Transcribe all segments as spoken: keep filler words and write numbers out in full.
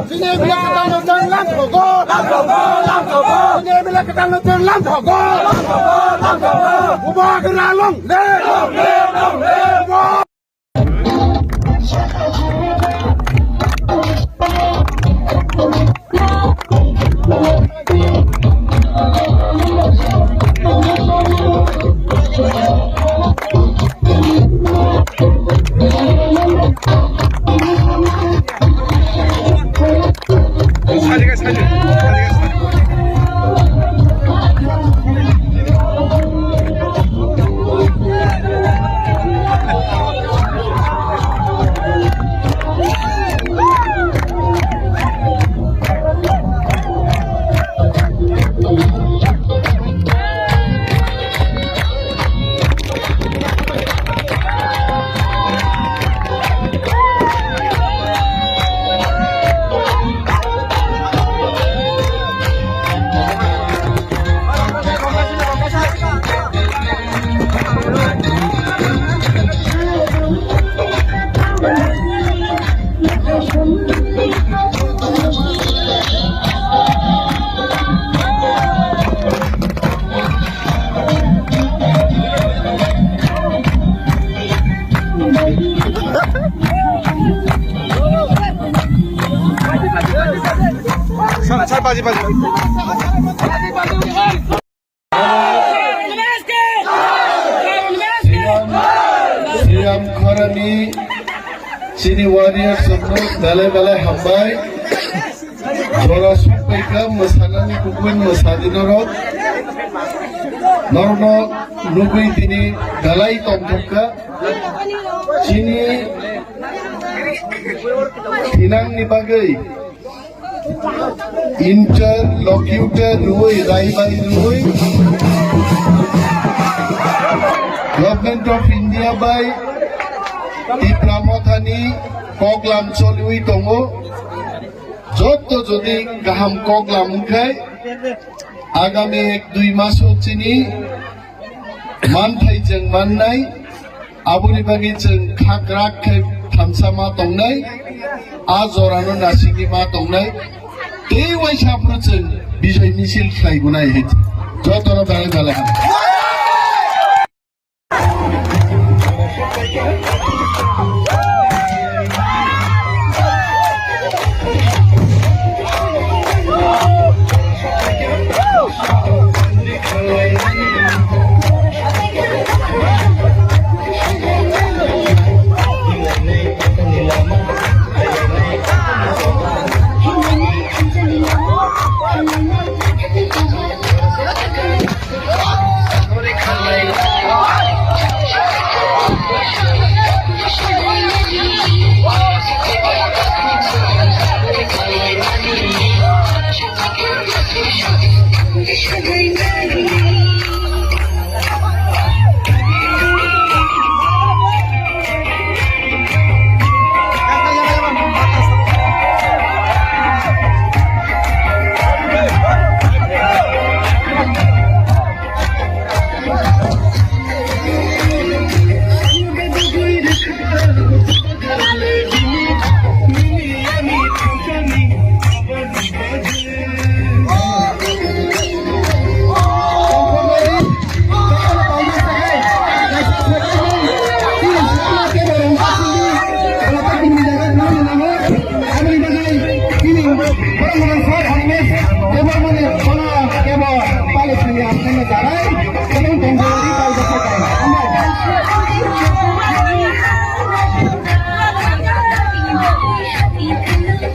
Chini M L A kwtalno chwng lamthogo. Chini M L A kwtalno chwng lamthogo. Bubagra long live. Bubagra Sir, sir, baji, baji. Siyam khorani chini warriors rokno belai belai hambai. Jora sukpaikha mwsanani kubun mwsadi norok. Norokno nugwi tini belai tongthokha. Chini thinangni bagwi interlocutor rwui, raibai rwui, Government of India bai Tipra Mothani koklam choliui tongo. Jotto jodi kaham koklam wngkhai, agami ek dui maso chini manthai chwng mannai, aboni bagwi chwng khakrak khe thamsa ma tongnai, a jorano nasikni ma tongnai, tei waisa phuru chwng bijoi misil khlai gunai hai. Jotono belai belai hambai.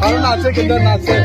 Aro nache, kenda nache.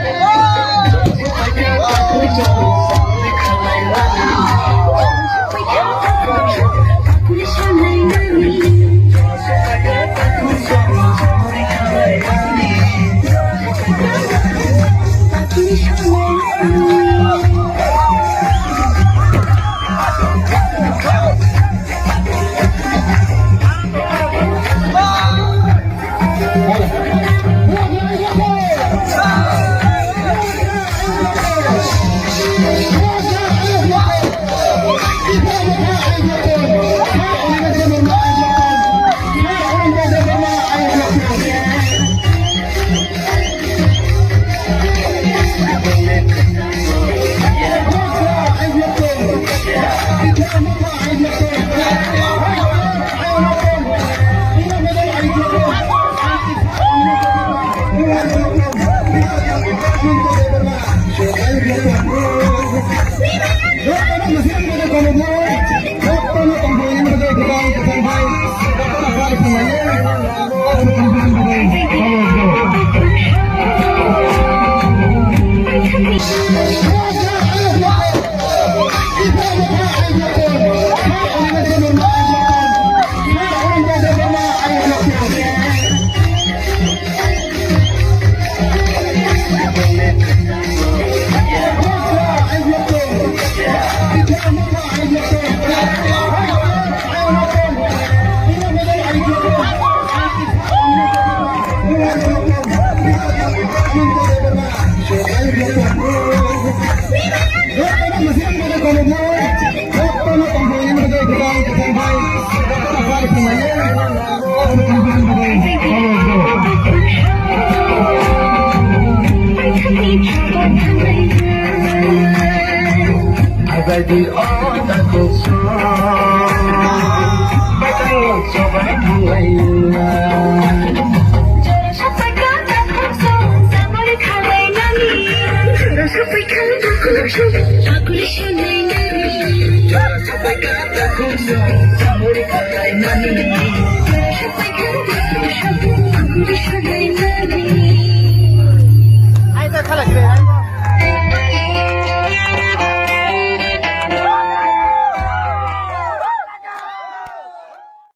Azadi o takhuk song, bathang sobai thanglaina. Jora sapai kha takhuk song, samari khalai nani. Jora sapai kha takhuk song, takuri shanai nani. Jora sapai kha takhuk song, samari khalai nani. Jora sapai kha